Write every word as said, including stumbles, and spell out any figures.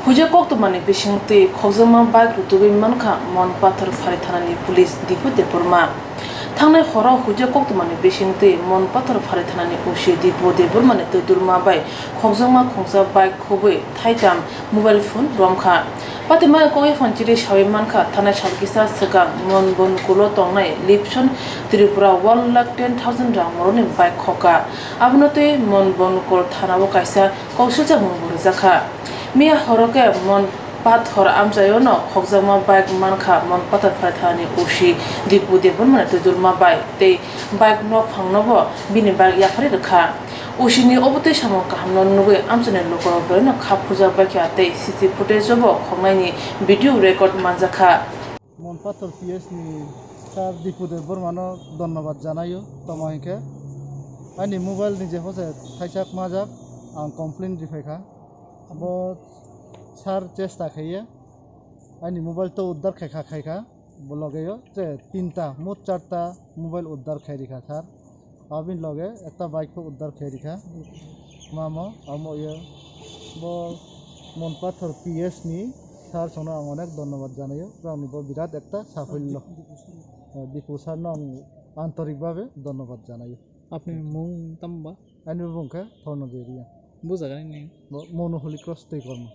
Huijak koktwmani bisingtwi khokjakma bike rutugwi mankha Monpathor Phari thanani police Dipu Debbarma. Thangnai horo huijak koktwmani bisingtwi Monpathor Phari thanani O C Dipu Debbarmani twidulma bai khokjakma khungsa bike khobwi thaitam mobile phone romkha. Patimaya kokya phanchiri sawi mankha, thanai sal kisa swkang Monbonkulo tongnai Lipson Tripura one lakh ten thousand rang moroni bike khokha. Abono twi Monbonkul thanao kaisa koksilchakmung bo rwjakha. Miya horo khe Monpathor amchaiono khokjakma bike mankha Monpathor Phari thanani O C Dipu Debbarmani twidulma bai tei bike nokphangnobo bini bike yapharwi rwkha. O C ni obotwi samung kahamno nugwi amchaini lukurok belai no kha phurjak baikha tei C C footage-o bo khoknaini video record manjakha. Monpathor P S ni sir Dipu Debbarmano dhonnobad janaio, tamo hinkhe ani mobile ni je hose thaichak majak ang complaint riphaikha, bo sir chesta khaiye ani mobile to uddar khaikha khaikha, bo logeo je tinta mot charta mobile uddar khairikha sir. Abini loge ekta bike bo uddar khe rikha. Mamo, amo ye bo Monpathor P S ni sir songno ang onek dhonnobad janaio. Borokni bo birat ekta saphullo. Eh, Dipu sir no ang antorik bhabe dhonnobad janaio. Apni mung tamo ba? Ani mung khe Thorno Jeria. Bo jaga ni name? Bo Mono Holy Cross twi kormo.